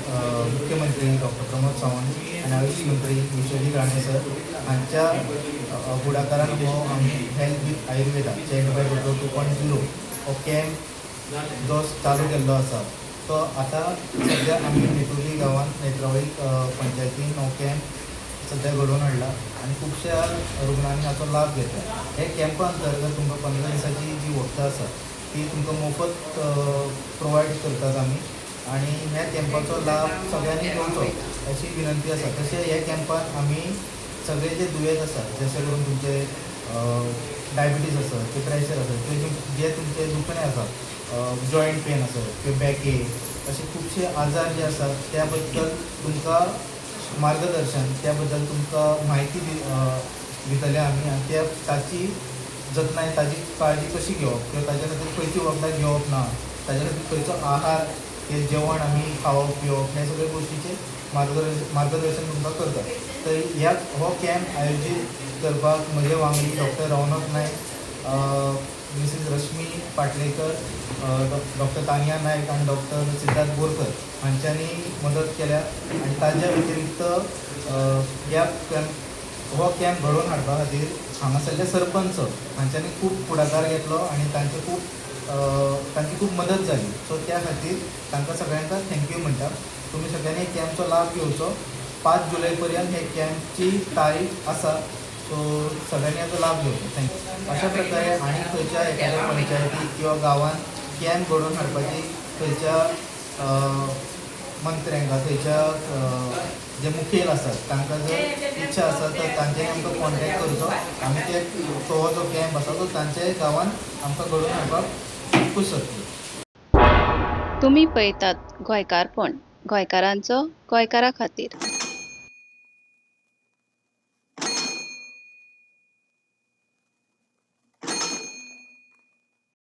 मुख्यमंत्री डॉक्टर प्रमोद सावंत आनी आयुष मंत्री विश्वजीत राणे सर हांच्या फुडाकारान हो आमी health with Ayurveda check by दोतोर 2.0 हो कॅम्प जो चालू केल्लो आसा, तो आतां सद्या आमी नेतुर्ली गांवांत नेत्रावळी पंचायतीन हो कॅम्प सद्या घडोवन हाडला आनी खुबश्या रुग्णांनी हाचो लाभ घेतला. हे कॅम्पा अंतर्गत तुमकां 15 दिसांची जी वखदां आसा ती तुमकां मोफत प्रोवायड करतात आमी आनी ह्या कॅम्पाचो लाभ सगळ्यांनी घेवचो अशी विनंती आसा. तशें ह्या कॅम्पान आमी सगळे जे दुयेंत आसा, जशें करून तुमचे डायबिटीज आसत किंवा प्रेशर आसत किंवा जे तुमचे दुखणें आसा, जॉयंट पेन आसत किंवा बॅक, अशे खुबशे आजार जे आसात त्या बद्दल तुमकां मार्गदर्शन, त्या बद्दल तुमकां म्हायती दितले आमी आनी त्या ताची जतनाय, ताजी काळजी कशी घेवप किंवा ताच्या खातीर खंयची वखदां घेवप ना, ताच्या खातीर खंयचो आहार, हे जेवण आमी खावप पिवप, हे सगळे गोश्टीचे मार्गदर्शन तुमकां करतात. तर ह्या हो कॅम्प आयोजीत करपाक म्हजे वांगडी डॉक्टर रौनक नायक, मिसीस रश्मी पाटलेकर, डॉक्टर तानिया नायक आनी डॉक्टर सिद्धार्थ बोरकर हांच्यांनी मदत केल्या. आनी ताच्या व्यतिरिक्त ह्या कॅम्प हो कॅम्प घडोवन हाडपा खातीर हांगासरले सरपंच हांच्यांनी खूब फुडाकार घेतलो आनी तांची खूब मदत जाली. सो त्या खातीर तांकां सगळ्यांक thank you म्हणटा. तुमी सगळ्यांनी कॅम्पचो लाभ घेवचो. 5 जुलय पर्यंत हे कॅम्पची तारीख आसा, सो सगळ्यांनी हाचो लाभ घेवचो. Thank you. अशा प्रकारे आनी खंयच्या एखाद्या पंचायतीक किंवा गांवांत कॅम्प घडोवन हाडपाची खंयच्या मंत्र्यांक, थंयच्या जे मुखेल आसात तांकां जर इच्छा आसा तर तांच्यांनी आमकां कॉन्टेक्ट करचो. आमी ते तो जो कॅम्प आसा तो तांच्या गांवांत आमकां घडोवन हाडपाक खूश जातली. तुमी पळयतात गोंयकारपण, गोंयकारांचो गोंयकारा खातीर.